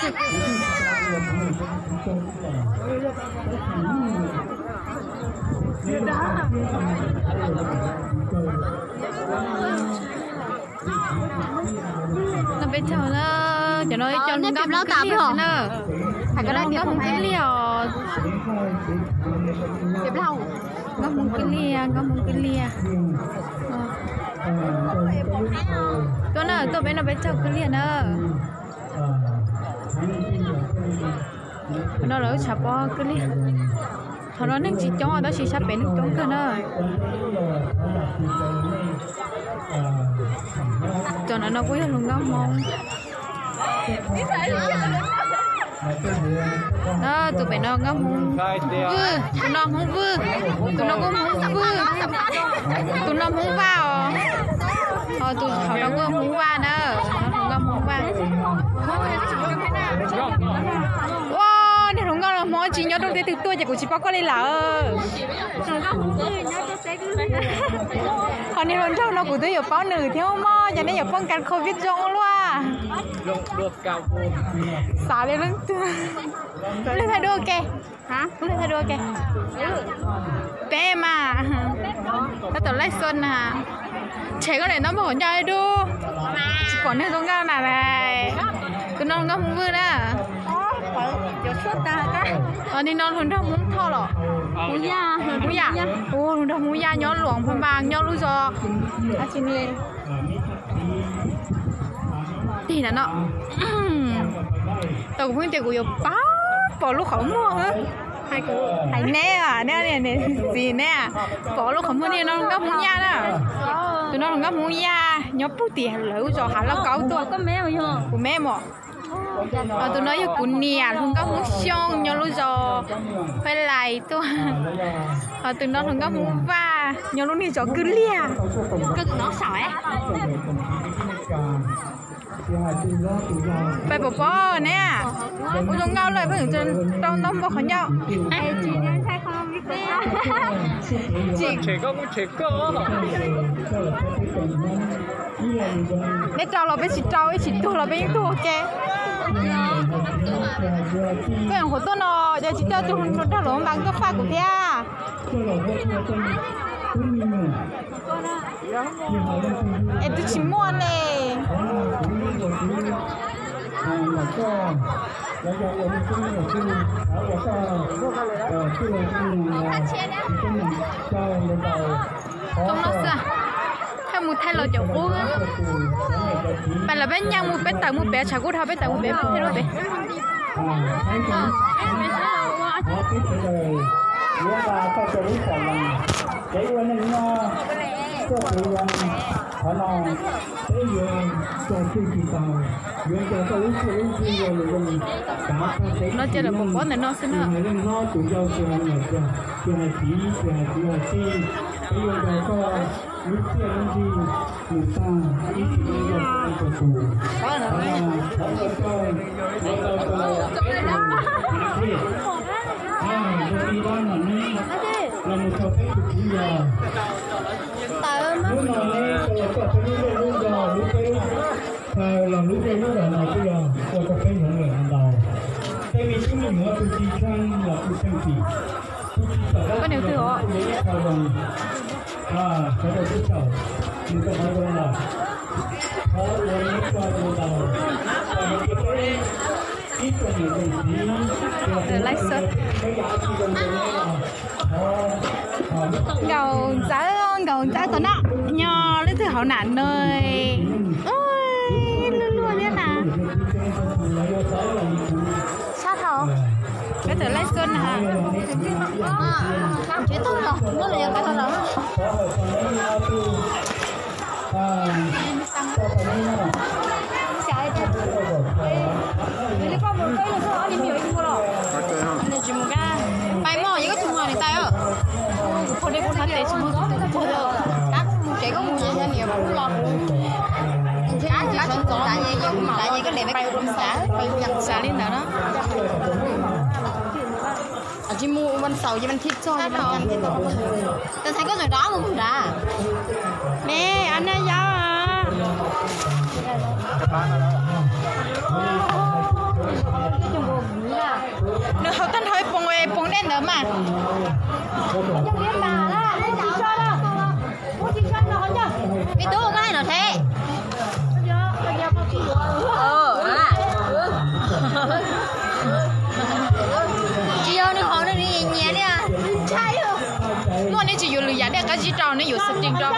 No peb caug na, cov no cov nkauj Hmoob Kib Liaj xwb na. Hais ko dab tias Hmoob Kib Liaj os. Nkauj Hmoob Kib Liaj, nkauj Hmoob Kib Liaj. Tuaj na, tuaj peb no peb caug Kib Liaj na. Qhov no lawv tshav pob Kib Liaj. Qhov no neeg tsis coob tab sis sab pem neeg coob kawg na. Cov no no kuj yog hluas nkauj Hmoob. Tus pem no nkauj Hmoob Vwj, tus no Hmoob Vwj, tus no kuj Hmoob Vwj, tus no Hmoob Vaj os. Tus hauv no kuj Hmoob Vaj na, hluas nkauj Hmoob Vaj. Ua, niag hluas nkauj los Hmoob tsis nyob rau teb twg tuaj ces kuv tsis paub koj li lawm. Ho niag hluas nraug no kuv twb yuav paub nws thiab mog, yog nej yuav poj kas covid zoo luaj. Xav li leej twg. Lwg thaij duab ua ke. Lwg thaij duab ua ke. Peb mas tab tom laij xo na. Tshem koj daim ntaub npog qhov ncauj ib dub. Tsis pom neeg zoo nkauj na. Tus no hluas nkauj Hmoob Vwj na. Nim no hluas nraug Hmoob Thoj los? Hmoob Yaj. Hluas nraug Hmoob Yaj nyob Luam Pha Npas nyob lub zos tig na no. Tau kuv pheej tias kuv yuav pab pom lub qhov muag. Hais neb, neb niam txiv neb pom lub qhov muag. Nim no hluas nkauj Hmoob Yaj na. Tus no hluas nkauj Hmoob Yaj nyob puag tim lawv lub zos Hav Lauj Kaub tuaj. Kuv me mos. Ho tus no yog kuv niam hluas nkauj Hmoob Xyooj nyob lub zos Phaij Lais tuaj. Ho tus no hluas nkauj Hmoob Vaj nyob lub niag zos Kwj Liaj. Pais pom pom ne, ua zoo nkauj lawm pheej tau ntaub npog qhov ncauj. Neb rau los peb tsis rau, ib tsis tuag los peb yeej tuag ua ke. Koj nyuam qhuav tuaj no ces tsis tau tus hluas nraug Luam Pha Npas tuaj faj kuv thiab. Es twb tsis muaj ne. Thaij mus thaij los caum qub. Pais los peb nyeem mus peb tawm mus pem tshav kub dhau peb tawm mus pem thaij lub pem. No ces lawv pom pob ntawm no xwb na. Khaws los lub tej lub zos no twb yog ua rau peb hmoov lawm ntau. Tej me tub me nyuam tus tsis tsheej los kuj tsheej tsis. Koj niam twg os? Sawv daws teb chaws, nws tau qhov zoo lawm. Qhov uas neb tso tus ntau, ib tsoom niam tsoom txiv, Nkauj Ntxawm, Nkauj Ntxawm tom no, nyob lub twg hauv nam no. Luag luag thiab na. Sab dhau. Peb tawm laij xwb na. Pais mog, yog koj tsis mus nws tais. Kuv pog dej kuv hlab tes tsis muag tus kuv pog. Kab kuv mus tsev koj mus, yog niam kuv los kuv. Kab tsis sawv ntxov, kuv mam li koj le pais kuv xav, pais kuv xav li ntawd na. Tsis mus ua xaum ces vas thiv txog, tas ntxhais koj tseem rov mus nrad. Me, a na yog. Ntawd mas. Me tub, koj hais no thiab. Tsis yog nws hov nws nyiam nyiam li. Muaj nej tsis yuav lwm yam dej qab zib rau, nej yuav setting rau.